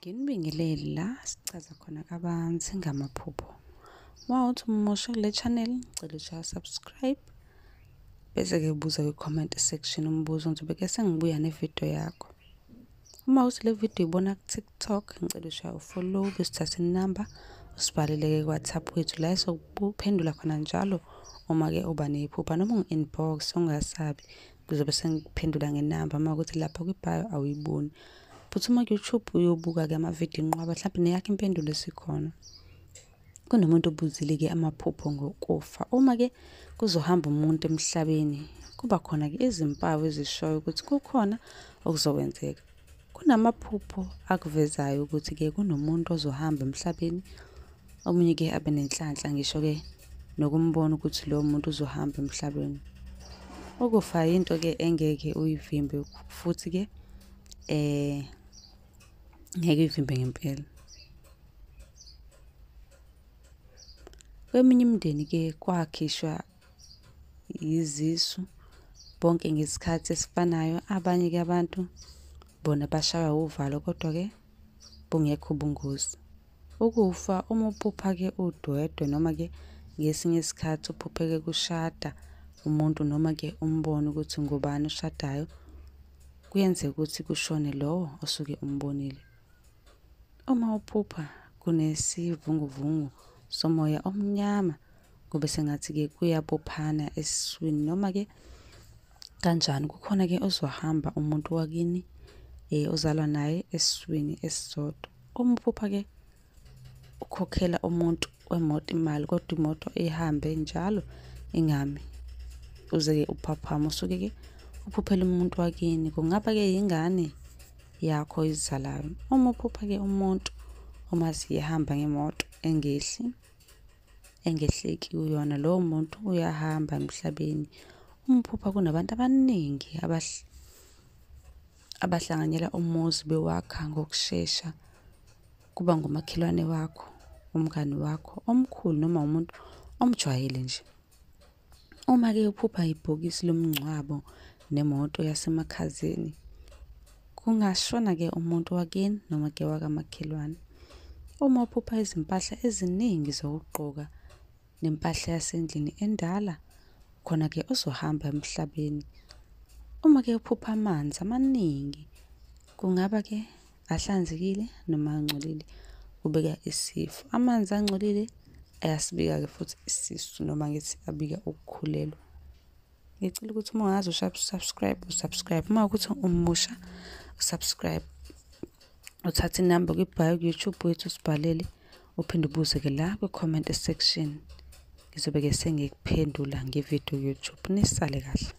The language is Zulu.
Nginibingelele la sichaza khona kabanzi ngamaphupho. Uma uthi umusha kule channel, ngicela ushaye subscribe bese-ke ubuza kwi-comment section umbuzo, ngizobe-ke sengibuya nevidiyo yakho. Uma uthi le video uyibona ku-TikTok, ngicela ushaye u-follow bese uthatha inamba usibhalele-ke ku-WhatsApp wethu la esokuphendula khona njalo uma-ke uba nephupha noma ungi-inbox ungasabi, ngizobe sengikuphendula ngenamba uma kuthi lapha kwi-bio awuyiboni. Phuthuma ku-YouTube uyobuka-ke amavidiyo inqwaba, mhlawumbe neyakho impendulo esikhona. Kunomuntu obuzile-ke amaphupho ngokufa. Uma-ke kuzohamba umuntu emhlabeni, kuba khona-ke izimpawu ezishoyo ukuthi kukhona okuzokwenzeka. Kunamaphupho akuvezayo ukuthi-ke kunomuntu ozohamba emhlabeni, omunye-ke abe nenhlanhla ngisho-ke nokumbona ukuthi lowo muntu uzohamba emhlabeni. Ukufa yinto-ke engeke uyivimbe futhi-ke ngeke uyivimbe ngempela. Kweminye imindeni-ke kwakhishwa izisu bonke ngesikhathi esifanayo. Abanye-ke abantu bona bashaywa uvalo kodwa-ke bungekho ubungozi. Ukufa uma uphupha-ke udwedwe noma-ke ngesinye isikhathi uphupheke kushada umuntu noma-ke umbone ukuthi ngubani oshadayo, kuyenzeka ukuthi kushone lowo osuke umbonile. Uma uphupha kunesivunguvungu somoya omnyama, kube sengathi-ke kuyabophana esiswini noma-ke kanjani, kukhona-ke ozohamba umuntu wakini ozalwa naye esiswini esisodwa. Uma uphupha-ke ukhokhela umuntu wemoto imali kodwa imoto ihambe njalo ingami, uze-ke uphaphame, usuke-ke uphuphela umuntu wakini, kungaba-ke yingane yakho oyizalayo. Uma uphupha-ke umuntu omaziyo ehamba ngemoto engehli, engehleki kuyona, lowo muntu uyahamba emhlabeni. Uma uphupha kunabantu abaningi abahlanganyela umuzi bewakha ngokushesha, kuba ngumakhelwane wakho, umngani wakho omkhulu noma umuntu omjwayele nje. Uma-ke uphupha ibhokisi lomngcwabo nemoto yasemakhazeni, kungashona-ke umuntu wakini noma-ke wakamakhelwane. Uma uphupha izimpahla eziningi zokugqoka nempahla yasendlini endala, khona-ke ozohamba emhlabeni. Uma-ke uphupha amanzi amaningi, kungaba-ke ahlanzekile noma angcolile, kubeka isifo. Amanzi angcolile ayasibika-ke futhi isisu noma ngithi abika ukukhulelwa. Ngicela ukuthi uma ungaze usubscribe, usubscribe. Uma ukuthi umusha, usubscribe. Uthathe inamba kwi-bio ku-YouTube wethu usibhalele, uphinde ubuze-ke la kwi-comment section. Ngizobe-ke sengikuphendula ngevidiyo ku-YouTube. Nisale kahle.